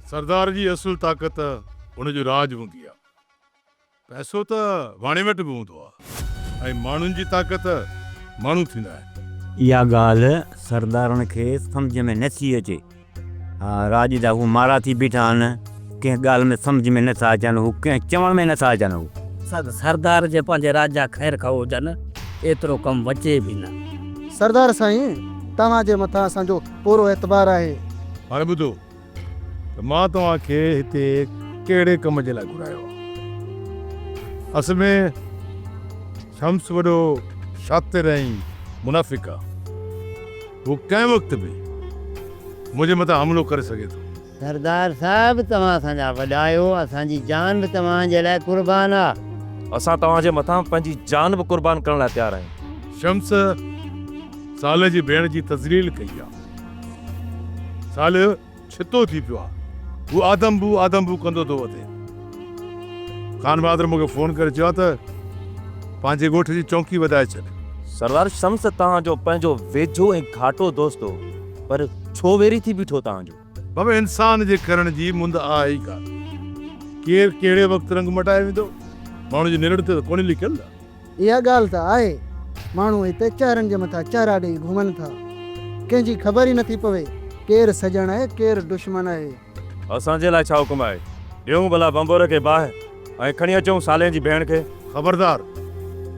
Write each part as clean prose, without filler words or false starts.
سردار جي اصل طاقت ان جو راڄ هوندي آ. پئسو ته واڻي وٽ به هوندو آ ۽ ماڻهن جي طاقت ماڻهو ٿيندا آهن. اها ڳالهه سردارن کي سمجهه ۾ نه ٿي اچي. ها راڄ جا هو مارا ٿي بيٺا آهن، ڪنهن ڳالهه ۾ سمجهه ۾ نه ٿا اچن، هو ڪنهن چوڻ ۾ نه ٿا اچن. هو. سردار جي پنهنجي راڄ جا خير خواهه هجن، ايترو ڪم وچي به نه. سردار سائين، توهان جي مٿان اسان جو پورو اعتبار آهي. هاڻي ٻڌو ته مان توهان کي هتي ڪهڙي ڪم جي لاء گهرايو آهي. اصل ۾ شمس وڏو شاطر ۽ منافق آهي. هو ڪنهن وقت به منهنجي مٿان حملو ڪري سگهي ٿو. سردار صاحب توهان اسان جا وڏا آهيو، اسان جي جان به توهان جي لاء قربان آ. اسان توهان جي مٿان پنهنجي جان به قربان ڪرڻ لاء تيار آهيون. شمس صالح جي ڀيڻ جي تذليل ڪئي آ. صالح ڇتو ٿي پيو آ. هو آدم بو آدم بو ڪندو ٿو وتي. خان بهادر مون کي فون ڪري چيو آ ته پنهنجي ڳوٺ جي چونڪي وڌائي ڇڏ. سردار شمس توهان جو پنهنجو ويجهو ۽ گهاٽو دوست هو پر ڇو ويري ٿي بيٺو توهان جو؟ بابا انسان جي ڪرڻ جي مند آهي ئي ڪانه. ڪير ڪهڙي وقت رنگ مٽائي ويندو، ماڻهو جي نرڙ تي ته ڪونهي لکيل. اها ڳالهه ته آهي، ماڻهو هتي چهرن جي مٿان چهرا ڏيئي گهمن ٿا. ڪنهن جي خبر ئي نٿي پوي، ڪير سڄڻ آهي، ڪير دشمن آهي. اسان جي لاء ڇا حڪم آهي؟ ڏيون ڀلا ڀنڀور کي باهه ۽ کڻي اچون صالح جي ڀيڻ کي. خبردار!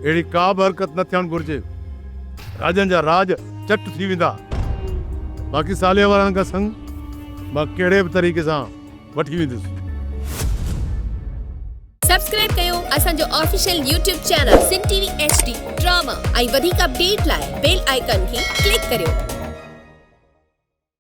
اهڙي ڪا به حرڪت نه ٿيڻ گهرجي. راڄن جا راڄ چٽ ٿي ويندا. باقي صالح وارن کان سڱ مان ڪهڙي به طريقي سان وٺي ويندس. سبسڪرائب ڪيو اسان جو official YouTube channel Sindh T V H D drama ۽ وڌيڪ اپڊيٽ لاء بيل آئيڪان کي ڪلڪ ڪريو.